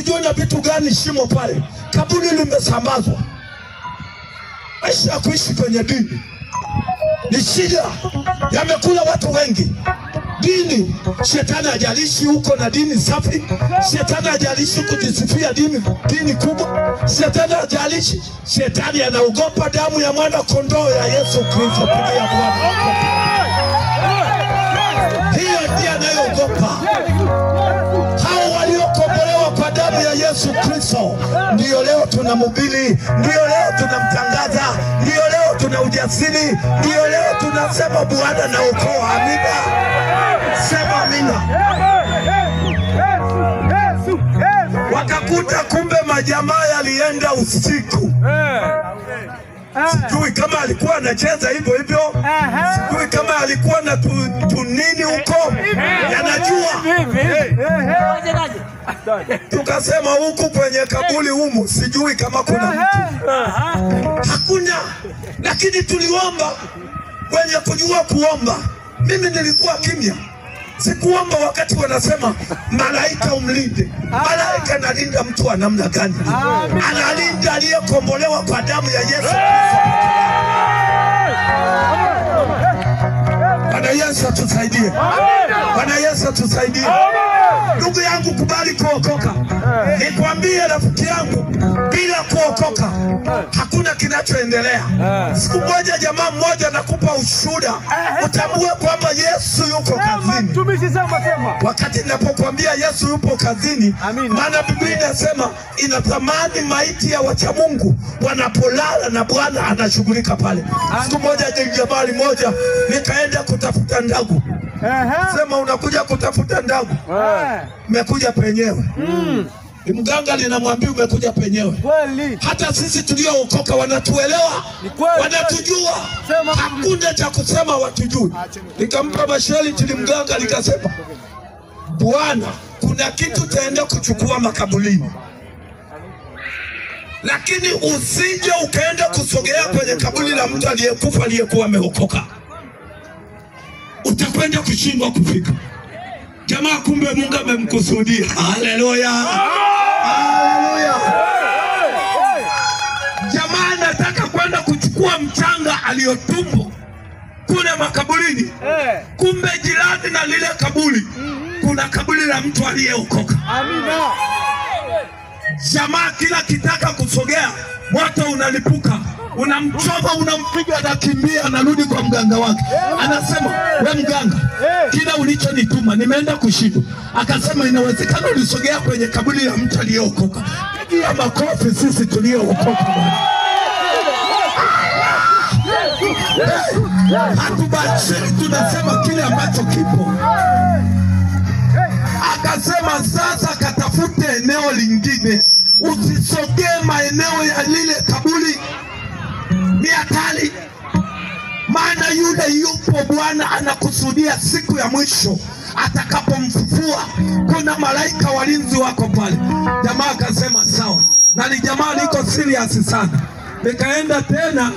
sijui na vitu gani shimo pale. Kaburi limesambazwa. Maisha ya kuishi kwenye dini ni shida, yamekula watu wengi. Dini, shetani hajalishi uko na dini safi, shetani hajalishi kujisifia dini kubwa, shetani hajalishi. Shetani anaogopa damu ya mwana kondoo ya Yesu Kristo. Pigia Bwana. Hiyo ndiyo anayogopa. Hao waliokombolewa kwa damu ya Yesu Kristo ndio leo tunamhubiri, ndio leo tunamtangaza, ndio leo tuna ujasiri, ndio leo tunasema Bwana naokoa. Amina. Sema amina. Wakakuta kumbe majamaa yalienda usiku. Sijui kama alikuwa anacheza hivyo hivyo, sijui kama alikuwa na tunini huko, yanajua. Tukasema huku kwenye kaburi humu sijui kama kuna mtu. Hakuna. Lakini tuliomba, wenye kujua kuomba. Mimi nilikuwa kimya. Sikuomba wakati wanasema malaika umlinde. Malaika analinda mtu wa namna gani? Analinda aliyekombolewa kwa damu ya Yesu Kristo. Bwana Yesu atusaidie. Bwana Yesu atusaidie. Ndugu yangu, kubali kuokoka. Nikwambie rafiki yangu, bila kuokoka hakuna kinachoendelea. Siku moja jamaa mmoja nakupa ushuhuda, utambue kwamba Yesu yuko kazini. Wakati ninapokuambia Yesu yupo kazini, maana Biblia inasema inathamani maiti ya wacha Mungu wanapolala na Bwana anashughulika pale. Siku moja jamaa mmoja nikaenda kutafuta ndagu. Sema unakuja kutafuta ndagu, umekuja penyewe. Mganga linamwambia umekuja penyewe. Hata sisi tuliookoka wanatuelewa, wanatujua. Hakuna cha kusema watujui. Nikampa masharti mganga, likasema Bwana, kuna kitu taenda kuchukua makaburini, lakini usije ukaenda kusogea kwenye kaburi la mtu aliyekufa aliyekuwa ameokoka, utakwenda kushindwa kufika. Jamaa kumbe Mungu amemkusudia. Haleluya. Haleluya. Jamaa anataka kwenda kuchukua mchanga aliyotumbo kule makaburini. Kumbe jirani na lile kaburi kuna kaburi la mtu aliyeokoka. Amina. Jamaa kila kitaka kusogea, moto unalipuka, unamchoma, unampiga, anakimbia, anarudi kwa mganga wake. Anasema, we mganga, kila ulichonituma nimeenda kushindwa. Akasema inawezekana ulisogea kwenye kaburi la mtu aliyeokoka. Pigia makofi sisi tuliookoka Bwana. Hatubashiri, tunasema kile ambacho kipo. Akasema sasa katafute eneo lingine, usisogee maeneo ya lile kaburi, ni hatari. Maana yule yupo Bwana anakusudia siku ya mwisho atakapomfufua, kuna malaika walinzi wako pale. Jamaa akasema sawa, na ni jamaa liko serious sana. Nikaenda tena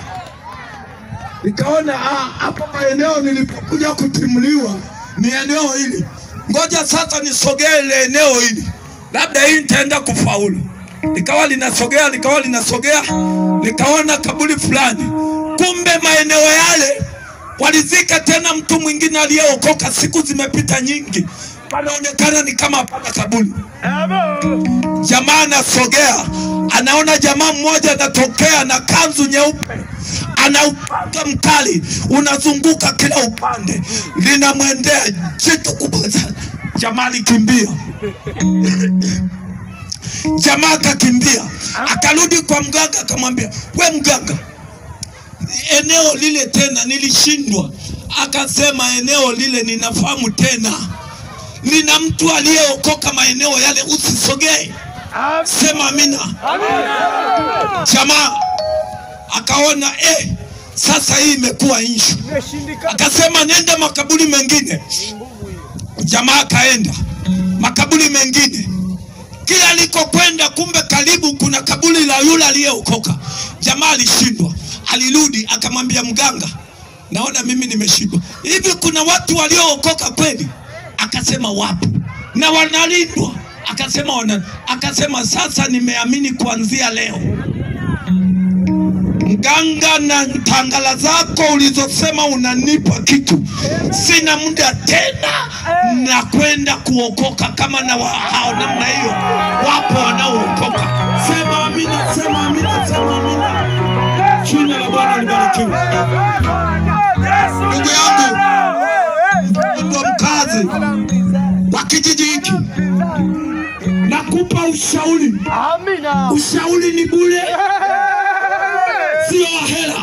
nikaona hapa maeneo nilipokuja kutimuliwa ni eneo hili, ngoja sasa nisogee ile eneo hili, labda hii nitaenda kufaulu. Nikawa linasogea, nikawa linasogea, nikaona kaburi fulani. Kumbe maeneo yale walizika tena mtu mwingine aliyeokoka. Siku zimepita nyingi, panaonekana ni kama hapana kaburi. Jamaa anasogea, anaona jamaa mmoja anatokea na kanzu nyeupe, ana upanga mkali unazunguka kila upande, linamwendea jitu kubwa sana. Jamaa alikimbia. Jamaa akakimbia, akarudi kwa mganga, akamwambia, we mganga, eneo lile tena nilishindwa. Akasema eneo lile ninafahamu tena, nina mtu aliyeokoka maeneo yale, usisogee. Sema amina. Jamaa akaona sasa hii imekuwa issue. Akasema nenda makaburi mengine. Jamaa akaenda makaburi mengine. Kila alikokwenda kumbe karibu kuna kaburi la yule aliyeokoka. Jamaa alishindwa. Alirudi akamwambia mganga, naona mimi nimeshindwa. Hivi kuna watu waliookoka kweli? Akasema wapo, na wanalindwa. Akasema wana, akasema sasa nimeamini kuanzia leo. Mganga na tangala zako ulizosema unanipa kitu, sina muda tena na kwenda kuokoka. Kama na hao namna hiyo wapo wanaookoka. Sema amina, sema amina, sema amina. Jina la Bwana libarikiwe. Ndugu yangu, ndugu mkazi wa kijiji hiki, nakupa ushauri. Ushauri ni bure, sio wa hela.